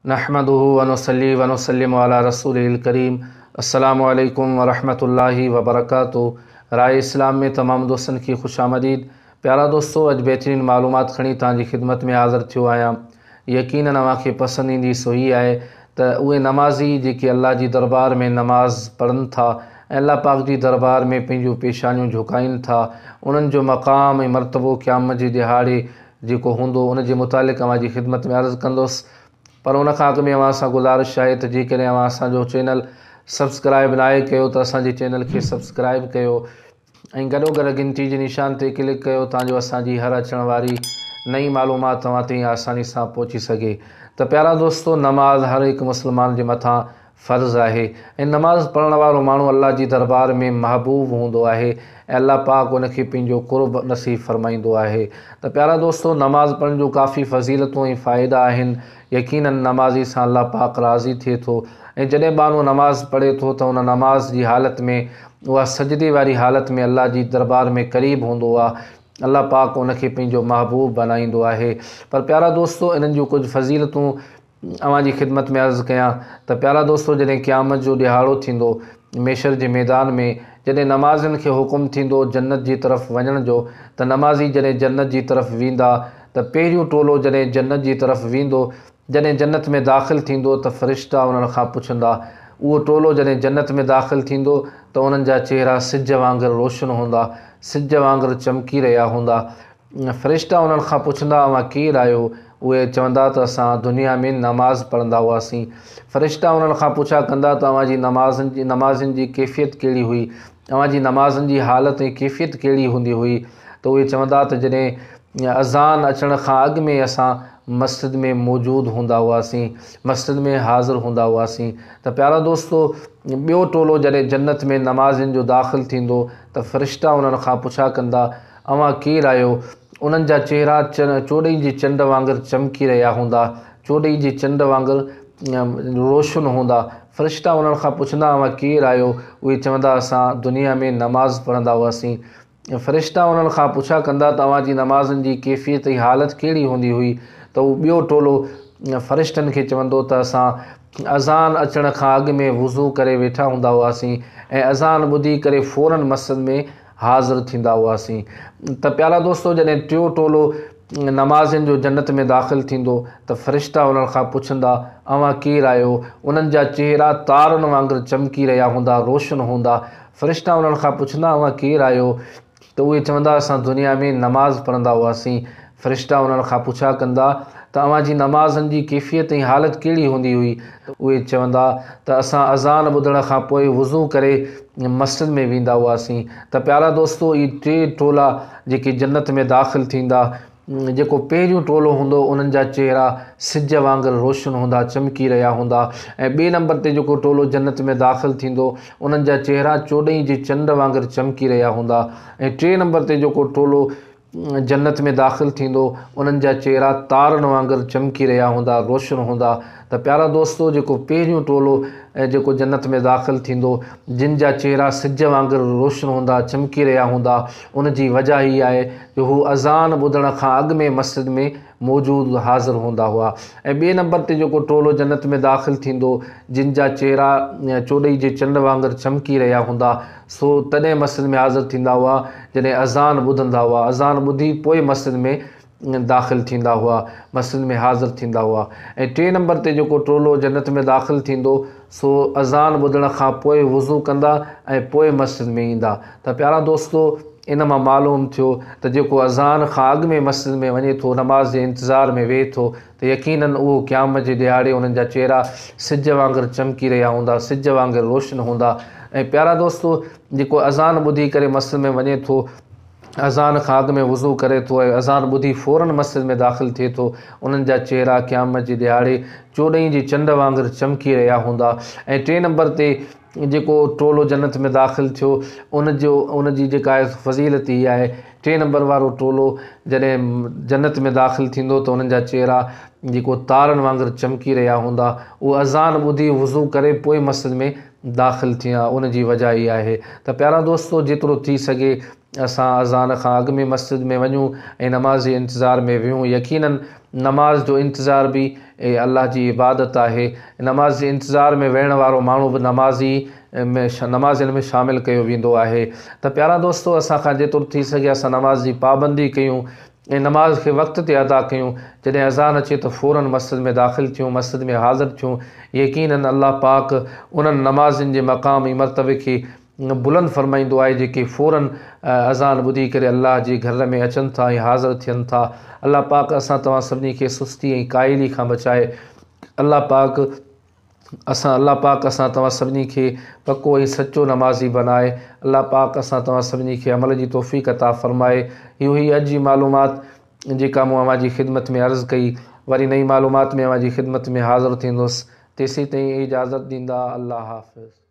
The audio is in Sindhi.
نحمده ونصلي ونسلم علي رسوله الڪريم السلام عليڪم ورحمة الله وبرڪاته راء اسلام ۾ تمام دوستن کي خوش آمديد پيارا دوستو اڄ بهترين معلومات کڻي توهان جي خدمت ۾ حاضر ٿيو آهيان يقينن اوهان کي پسند ايندي سو هي آهي ته اهي نمازي جيڪي الله جي دربار ۾ نماز پڙهن ٿا ۽ الله پاڪ جي دربار ۾ پنهنجون پيشانيون جهڪائين ٿا انهن جو مقام ۽ مرتبو قيامت جي ڏهاڙي جيڪو هوندو ان جي متعلق اوهان جي خدمت ۾ عرض ڪندس پر ان کان اڳ ۾ اوهان سان گذارش آهي ته جيڪڏهن اوهان اسان جو چينل سبسڪرائب ناهي ڪيو ته اسان جي چينل کي سبسڪرائب ڪيو ۽ گڏوگڏ گهنٽي جي نشان تي ڪلڪ ڪيو تان جو اسان جي هر اچڻ واري نئين معلومات توهان تائين آساني سان پهچي سگهي ته پيارا دوستو نماز هر هڪ مسلمان جي مٿان فرض آهي ۽ نماز پڙهڻ وارو ماڻهو الله جي دربار ۾ محبوب هوندو آهي ۽ الله پاڪ ان کي پنهنجو قرب نصيب فرمائيندو آهي ته پيارا دوستو نماز پڙهڻ جون ڪافي فضيلتون ۽ فائدا آهن يقيناً نمازي سان الله پاڪ راضي ٿئي ٿو ۽ جڏهن ٻانهو نماز پڙهي ٿو ته ان نماز جي حالت ۾ اها سجدي واري حالت ۾ الله جي دربار ۾ قريب هوندو آهي الله پاڪ ان کي پنهنجو محبوب بنائيندو آهي پر پيارا دوستو انهن جون ڪجهه فضيلتون اوهان جي خدمت ۾ عرض ڪيان ته پيارا دوستو جڏهن قيامت جو ڏهاڙو ٿيندو محشر جي ميدان ۾ جڏهن نمازين کي حڪم ٿيندو جنت جي طرف وڃڻ جو ته نمازي جڏهن جنت جي طرف ويندا ته پهريون ٽولو جڏهن جنت جي طرف ويندو جڏهن جنت ۾ داخل ٿيندو ته فرشتا انهن کان پڇندا اهو ٽولو جڏهن جنت ۾ داخل ٿيندو ته انهن جا چهرا سج وانگر روشن هوندا سج وانگر چمڪي رهيا هوندا فرشتا انهن کان پڇندا، اوهان ڪير آهيو؟ اهي چوندا ته اسان دنيا ۾ نماز پڙهندا هئاسين. فرشتا انهن کان پڇا ڪندا ته اوهان جي نمازن جي نمازين جي ڪيفيت ڪهڙي هئي؟ اوهان جي نمازن جي حالت ۽ ڪيفيت ڪهڙي هوندي هئي؟ ته اهي چوندا ته جڏهن اذان اچڻ کان اڳ ۾ اسان مسجد ۾ موجود هوندا هئاسين، مسجد ۾ حاضر هوندا هئاسين. ته پيارا دوستو! ٻيو ٽولو جڏهن جنت ۾ نمازين جو داخل ٿيندو ته فرشتا انهن کان پڇا ڪندا، اوهان ڪير آهيو؟ انهن جا چهرا چوڏهين جي چنڊ وانگر چمڪي رهيا هوندا، چوڏهين جي چنڊ وانگر روشن هوندا. فرشتا انهن کان پڇندا، اوهان ڪير آهيو؟ اهي چوندا، اسان دنيا ۾ نماز پڙهندا هئاسين. فرشتا انهن کان پڇا ڪندا ته اوهان جي نمازن جي ڪيفيت ۽ حالت ڪهڙي هوندي هئي؟ ته اهو ٻيو ٽولو فرشتن کي چوندو ته اسان اذان اچڻ کان اڳ ۾ وضو ڪري ويٺا هوندا هئاسين ۽ اذان ٻڌي ڪري فوراً مسجد ۾ حاضر ٿيندا هئاسين ته پيارا دوستو جڏهن ٽيون ٽولو نمازين جو جنت ۾ داخل ٿيندو ته فرشتا انهن کان پڇندا اوهان ڪير آهيو؟ انهن جا چهرا تارن وانگر چمڪي رهيا هوندا، روشن هوندا. فرشتا انهن کان پڇندا اوهان ڪير آهيو؟ ته اهي چوندا اسان دنيا ۾ نماز پڙهندا هئاسين. فرشتا انهن کان پڇا ڪندا ته اوهان جي نمازن جي ڪيفيت ۽ حالت ڪهڙي هوندي هئي؟ ته اهي چوندا ته اسان اذان ٻڌڻ کان پوء وضو ڪري مسجد ۾ ويندا هئاسين ته پيارا دوستو اهي ٽي ٽولا جيڪي جنت ۾ داخل ٿيندا جيڪو پهريون ٽولو هوندو انهن جا چهرا سج وانگر روشن هوندا چمڪي رهيا هوندا ۽ ٻئي نمبر تي جيڪو ٽولو جنت ۾ داخل ٿيندو انهن جا چهرا چوڏهين جي چنڊ وانگر چمڪي رهيا هوندا ۽ ٽئين نمبر تي جيڪو ٽولو جنت ۾ داخل ٿيندو، انهن جا چهرا تارن وانگر چمڪي رهيا هوندا، روشن هوندا. ته پيارا دوستو! جيڪو پهريون ٽولو جيڪو جنت ۾ داخل ٿيندو، جن جا چهرا سج وانگر روشن هوندا، چمڪي رهيا هوندا، ان جي وجه هي آهي جو هو اذان ٻڌڻ کان اڳ ۾ مسجد ۾ موجود حاضر هوندا هئا ۽ ٻئي نمبر تي جيڪو ٽولو جنت ۾ داخل ٿيندو، جن جا چهرا چوڏهين جي چنڊ وانگر چمڪي رهيا هوندا، سو تڏهن مسجد ۾ حاضر ٿيندا هئا، جڏهن اذان ٻڌندا هئا، اذان ٻڌي پوء مسجد ۾ داخل ٿيندا هئا، مسجد ۾ حاضر ٿيندا هئا ۽ ٽئين نمبر تي جيڪو ٽولو جنت ۾ داخل ٿيندو، سو اذان ٻڌڻ کان پوء وضو ڪندا ۽ پوء مسجد ۾ ايندا ته پيارا دوستو! ان مان معلوم ٿيو ته جيڪو اذان کان اڳ ۾ مسجد ۾ وڃي ٿو نماز جي انتظار ۾ ويهي ٿو ته يقيناً اهو قيامت جي ڏهاڙي انهن جا چهرا سج وانگر چمڪي رهيا هوندا سج وانگر روشن هوندا ۽ پيارا دوستو! جيڪو اذان ٻڌي ڪري مسجد ۾ وڃي ٿو اذان کان اڳ ۾ وضو ڪري ٿو ۽ اذان ٻڌي فوراً مسجد ۾ داخل ٿئي ٿو، انهن جا چهرا قيامت جي ڏهاڙي چوڏهين جي چنڊ وانگر چمڪي رهيا هوندا ۽ ٽئين نمبر تي جيڪو ٽولو جنت ۾ داخل ٿيو ان جو ان جي جيڪا آهي فضيلت هي آهي ٽئين نمبر وارو ٽولو جڏهن جنت ۾ داخل ٿيندو ته انهن جا چهرا جيڪو تارن وانگر چمڪي رهيا هوندا اهو اذان ٻڌي وضو ڪري پوء مسجد ۾ داخل ٿيا ان جي وجه هي آهي ته پيارا دوستو جيترو ٿي سگهي اسان اذان کان اڳ ۾ مسجد ۾ وڃون ۽ نماز جي انتظار ۾ ويهون يقيناً نماز جو انتظار به الله جي عبادت آهي. نماز جي انتظار ۾ ويهڻ وارو ماڻهو به نمازي ۾ نمازين ۾ شامل ڪيو ويندو آهي ته پيارا دوستو اسان کان جيترو ٿي سگهي اسان نماز جي پابندي ڪيون ۽ نماز کي وقت تي ادا ڪيون جڏهن اذان اچي ته فورن مسجد ۾ داخل ٿيون مسجد ۾ حاضر ٿيون يقينن الله پاڪ انهن نمازين جي مقام ۽ مرتبي کي بلند فرمائيندو آهي جيڪي فورن اذان ٻڌي ڪري الله جي گهر ۾ اچن ٿا ۽ حاضر ٿين ٿا الله پاڪ اسان توهان سڀني کي سستي ۽ ڪاهلي کان بچائي الله پاڪ اسان الله پاڪ اسان توهان سڀني کي پڪو ۽ سچو نمازي بنائي الله پاڪ اسان توهان سڀني کي عمل جي توفيق عطا فرمائي هي هئي اڄ جي معلومات جيڪا مون اوهان جي خدمت ۾ عرض ڪئي وري نئين معلومات ۾ اوهان جي خدمت ۾ حاضر ٿيندس تيسين تائين اجازت ڏيندا الله حافظ.